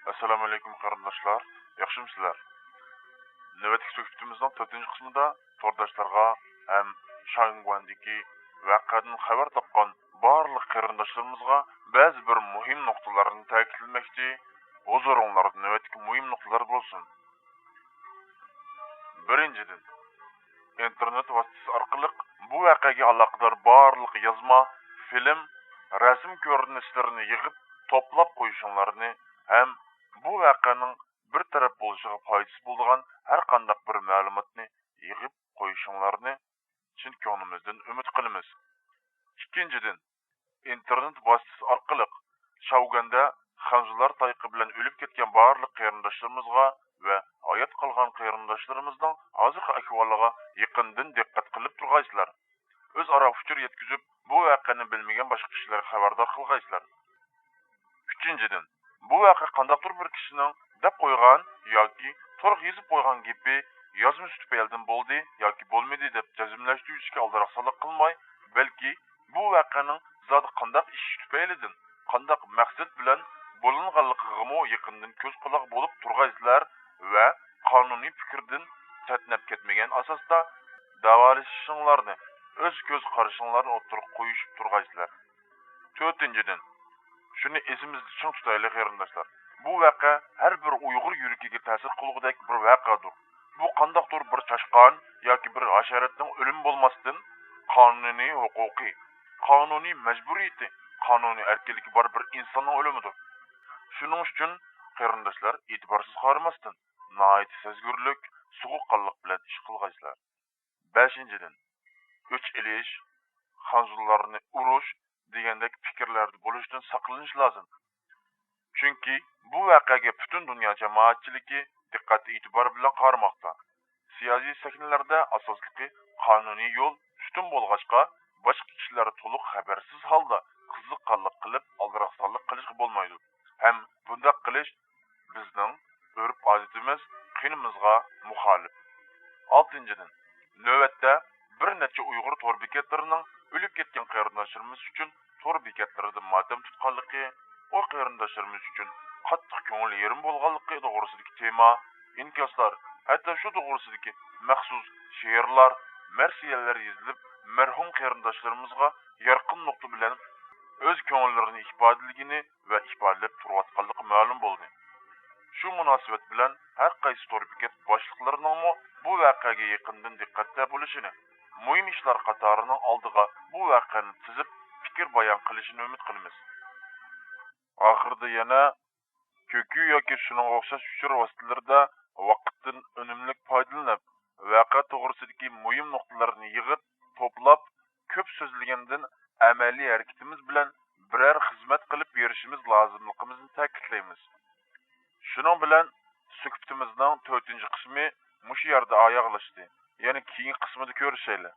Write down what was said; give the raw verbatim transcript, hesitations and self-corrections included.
ئەسسالامۇئەلەيكۇم قېرىنداشلار، ياخشىمۇسىلەر؟ نۆۋەتتىكى سۆھبىتىمىزنىڭ تۆتىنچى قىسمىدا تورداشلارغا ھەم شاڭگۇەندىكى ۋەقەدىن خەۋەر تاپقان بارلىق قېرىنداشلىرىمىزغا بەزى بىر مۇھىم نۇقتىلارنى تەكىتلىمەكچى. ھۇزۇرۇڭلاردا نۆۋەتتىكى مۇھىم نۇقتىلار بولسۇن. بىرىنچىدىن، ئىنتېرنېت ۋاسىتىسى ئارقىلىق بۇ ۋەقەگە ئالاقىدار بارلىق يازما، فىلىم، رەسىم كۆرۈنۈشلىرىنى يىغىپ توپلاپ قويۇشۇڭلارنى ھەم بۇ ۋەقەنىڭ بىر تەرەپ بولۇشىغا پايدىسى بولىدىغان ھەر قانداق بىر مەلۇماتنى يىغىپ قويۇشۇڭلارنى چىن كۆڭلىمىزدىن ئۈمىد قىلىمىز. ئىككىنچىدىن، ئىنتېرنېت ۋاسىتىسى ئارقىلىق شاۋگەندە خەنزۇلار تايىقى بىلەن ئۆلۈپ كەتكەن بارلىق قېرىنداشلىرىمىزغا ۋە ھايات قالغان قېرىنداشلىرىمىزنىڭ ھازىرقى ئەھۋالىغا يېقىندىن دىققەت قىلىپ تۇرغايسىلەر. ئۆزئارا ئۇچۇر يەتكۈزۈپ، بۇ ۋەقەنى بىلمىگەن باشقا كىشىلەرگە خەۋەردار قىلغايسىلەر. ئۈچىنچىدىن، بۇ ۋەقە قانداقتۇر بىر كىشىنىڭ دەپ قويغان ياكى تورغا يېزىپ قويغان گېپى، يازمىسى تۈپەيلىدىن بولدى ياكى بولمىدى دەپ جەزملەشتۈرۈشكە ئالدىراقسانلىق قىلماي، بەلكى بۇ ۋەقەنىڭ زادى قانداق ئىش تۈپەيلىدىن، قانداق مەقسەت بىلەن بولۇنغانلىقىغىمۇ يېقىندىن كۆز قۇلاق بولۇپ تۇرغايسىلەر ۋە قانۇنىي پىكىردىن چەتنەپ كەتمىگەن ئاساستا داۋالىشىشىڭلارنى، ئۆز كۆز قارىشىڭلارنى ئوتتۇرىغا قويۇشۇپ تۇرغايسىلەر. تۆتىنچىدىن، شۇنى ئېسىمىزدە چىڭ تۇتايلى قېرىنداشلار، بۇ ۋەقە ھەر بىر ئۇيغۇر يۈرىكىگە تەسىر قىلغۇدەك بىر ۋەقەدۇر. بۇ قانداقتۇر بىر چاشقان ياكى بىر ھاشاراتنىڭ ئۆلۈمى بولماستىن، قانۇنىي ھوقۇقى، قانۇنىي مەجبۇرىيىتى، قانۇنىي ئەركىنلىكى بار بىر ئىنساننىڭ ئۆلۈمىدۇر. شۇنىڭ ئۈچۈن قېرىنداشلار ئېتىبارسىز قارىماستىن، ناھايىتى سەزگۈرلۈك، سوغۇققانلىق بىلەن ئىش قىلغايسىلەر. بەشىنچىدىن، ئۆچ ئېلىش، خەنزۇلارنى ئۇرۇش دېگەندەك پىكىرلەردە بولۇشتىن ساقلىنىش لازىم. چۈنكى بۇ ۋەقەگە پۈتۈن دۇنيا جامائەتچىلىكى دىققەت ئېتىبار بىلەن قارىماقتا. سىياسىي سەھنىلەردە ئاساسلىقى قانۇنىي يول ئۈستۈن بولغاچقا، باشقا كىشىلەر تولۇق خەۋەرسىز ھالدا قىزىققانلىق قىلىپ ئالدىراقسانلىق قىلىشقا بولمايدۇ ھەم بۇنداق قىلىش بىزنىڭ ئۆرپ-ئادىتىمىز، قېنىمىزغا مۇخالىپ. ئالتىنچىدىن، نۆۋەتتە بىر نەچچە ئۇيغۇر تور بېكەتلىرىنىڭ ئۆلۈپ كەتكەن قېرىنداشلىرىمىز ئۈچۈن تور بېكەتلىرىدا ماتەم تۇتقانلىقى، ئۇ قېرىنداشلىرىمىز ئۈچۈن قاتتىق كۆڭۈل يېرىم بولغانلىقى توغرىسىدىكى تېما، ئىنكاسلار، ھەتتا شۇ توغرىسىدىكى مەخسۇس شېئىرلار، مەرسىيەلەر يېزىلىپ، مەرھۇم قېرىنداشلىرىمىزغا يارقىن نۇقتا بىلەن ئۆز كۆڭۈللىرىنى ئىپادىلىگىنى ۋە ئىپادىلەپ تۇرۇۋاتقانلىقى مەلۇم بولدى. شۇ مۇناسىۋەت بىلەن ھەر قايسى تور بېكەت باشلىقلىرىنىڭمۇ بۇ ۋەقەگە يېقىندىن دىققەتتە بولۇشىنى، مۇھىم ئىشلار قاتارىنىڭ ئالدىغا بۇ ۋەقەنى تىزىپ، پىكىر بايان قىلىشىنى ئۈمىد قىلىمىز. ئاخىرىدا يەنە كۆكۈ ياكى شۇنىڭغا ئوخشاش ئۇچۇر ۋاسىتىلىرىدا ۋاقىتتىن ئۈنۈملۈك پايدىلىنىپ، ۋەقە توغرىسىدىكى مۇھىم نۇقتىلارنى يىغىپ، توپلاپ، كۆپ سۆزلىگەندىن ئەمەلىي ھەرىكىتىمىز بىلەن بىرەر خىزمەت قىلىپ بېرىشىمىز لازىملىقىمىزنى تەكىتلەيمىز. شۇنىڭ بىلەن سۆھبىتىمىزنىڭ تۆتىنچى قىسمى مۇشۇ يەردە ئاياغلاشتى. يەنە كېيىنكى قىسمىدا كۆرۈشەيلى.